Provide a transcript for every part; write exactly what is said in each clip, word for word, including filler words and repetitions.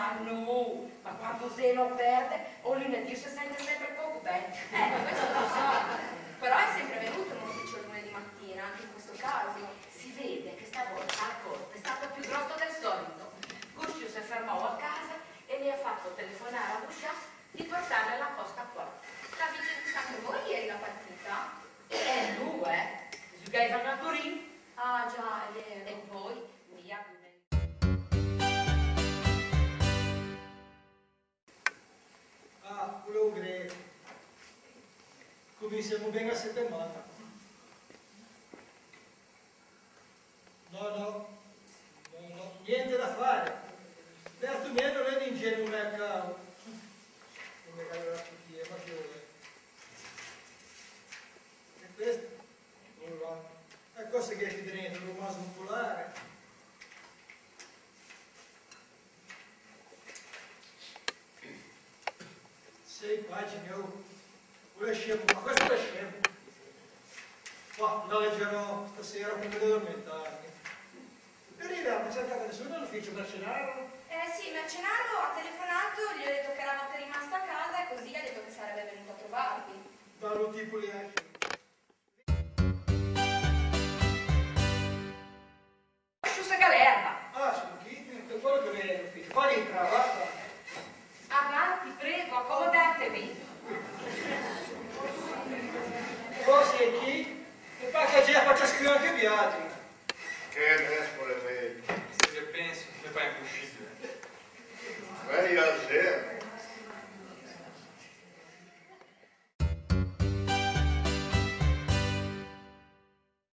Ah, no, ma quando Zeno o perde, o lunedì o se sente sempre pöco ben. Eh, questo lo so. Però è sempre venuto in ufficio lunedì mattina, anche in questo caso. Si vede che stavolta la colpa è stata più grossa del solito. Cuscì o s'é fermou a casa e me à fato telefonâ a Buscià di portâme la pòsta qua. L'avìte vista anche voi ieri la partita? Eh, no, eh. Zugaivan a Turin. Ah, già, è vero. E poi, mia, Ah, o l'é o greco. Cominsiemo ben a settemana. No, no. No, no. Niente da fare. Certo, mi no l'é un ingenuo mercao. Come che l'é la putia, ma che o l'é. E questo? Voilà. E cöse che gh'é chì drento? O romanso popolare? Sei pagine, oh. O l'é scemo, ma questo o l'é scemo. Bah, o la leggerò stasera prima de addormentarmi. Perché la me à cercâ nessuno all'ufficio, Marcenaro? Eh sì, Marcenaro ha telefonato, gli ho detto che eravate rimasto a casa e così ha detto che sarebbe venuto a trovarvi. Dal tipo lì anche. Sciusse che l'erba. Ah, son chì? Pe quello che vegno in ufficio. Fa l'intrà, va, va. Avanti, prego, accomodatevi. Così è chì? E pâ che gh'é a faccia scriva anche viatri. Che adesso le vedi? Se ghe penso, me pare impossibile. Meglio a sera.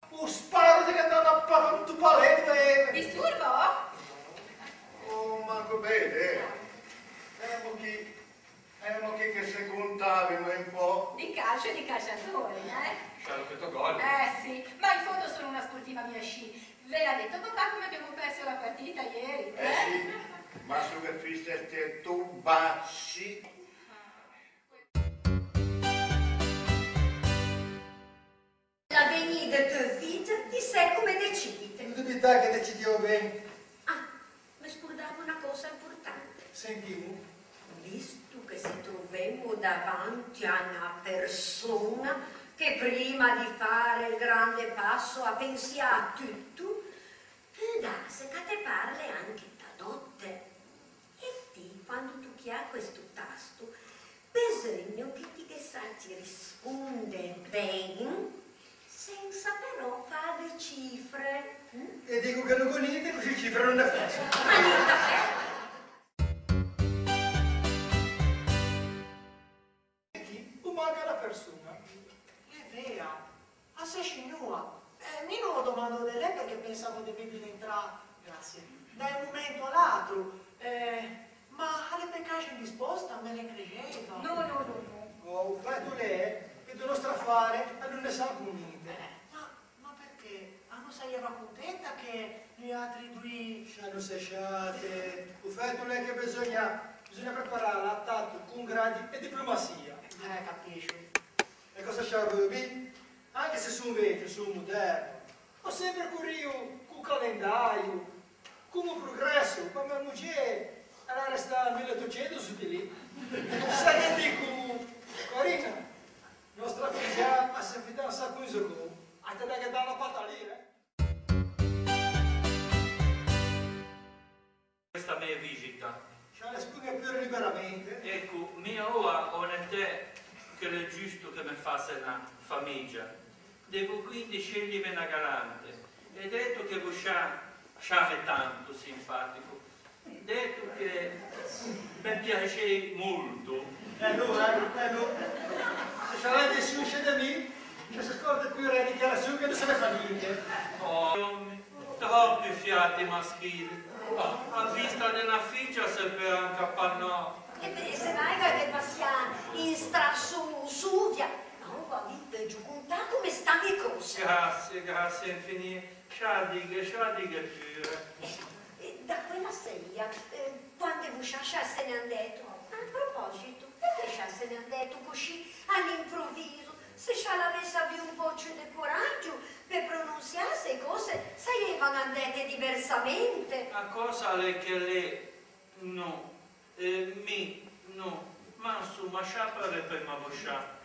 O sparo che gh'é dâ na pa-, un topalete, eh. Disturbo? Oh, manco ben, eh. Emo chì, emo chì che se contavimo un po'. Di calcio e di calciatori, eh? Scià, lo peto gol. Eh, sì. Ma in fondo sono una sportiva mia sci. Ve l'ha detto papà come abbiamo perso la partita ieri, eh? Eh, sì. Ma su che fisse ste tubassi. La vegnì de teu figio, ti sè come decidite. No dubitâ che decidìo ben. Ah, me scordavo na cösa importante. Sentimo. Visto che se trovemo davanti a na persona che prima di fare il grande passo ha pensià a tutto, peu dâse che a te parle anche ta dotte. E ti, quando tocchi questo tasto, beseugno che ti ghe sachis risponde ben, sensa però fâ de cifre, mm? E digo che no gh'ò ninte, cusì cifre no ne fasso. Ma ninte, eh? E chì o manca na persona. L'é vea. A se scignua. Eh, mi no o domando de lê perché pensavo de vivile intrâ, grazie, da un momento a l'atro. Eh, ma a l'é pe caxo indisposta, me ne creiva? No, no, no, no. Oh, o fæto l'é che do nòstro afare a no ne sa ancon ninte. Eh, ma Ma perché? A no saieiva contenta che noiatri doî... Scià, no se sciate. O fæto l'é che beseugna, beseugna preparâla à tato, con gradi e diplomasia. Eh, capiscio. E cöse scià, veuvi? Anche se son vecchio, son moderno. Ò sempre corrio co-o calendäio, con o progresso, ma mæ mogê a l'à restâ mil e otocento sotto lì. Se ghe digo, Corina, nòstra figgia a s'é fidançâ con un zocon, a te daghe dâ na pata lì, eh? Questa mê visita. Scià, l'espone pure liberamente. Eco, mi oua ò notæ che l'é giusto che me fasse na famiggia. Devo quindi sceglierme na galante. E deto che voscià, scià, me tanto simpatico, deto che me piaxei molto. Eh no, eh, eh no. Se scià l'é de sciusce de mi, che se scorde pure e dichiarazion che no se ne fa ninte. Oh, Troppi fiati maschili. A vista de na figgia se peu anche appannâ. E ben, se vaiga de passiâ in strâ su, su via. Ma oua vi veuggio contâ come stan e cöse. Grazie, grazie infinite. Scià dighe, scià dighe pure. Eh, eh, da quella seia, eh, quande voscià scià se n'é andæto. A proposito, perché scià se n'é andæto cuscì à l'improviso? Se scià l'avesse avù un pö ciù de coragio pe prononsiâse, e cöse a sarievan andæte diversamente. A cösa a l'é che l'é, no, Eh, mi, no, ma insomma, scià parlâ pe ma voscià.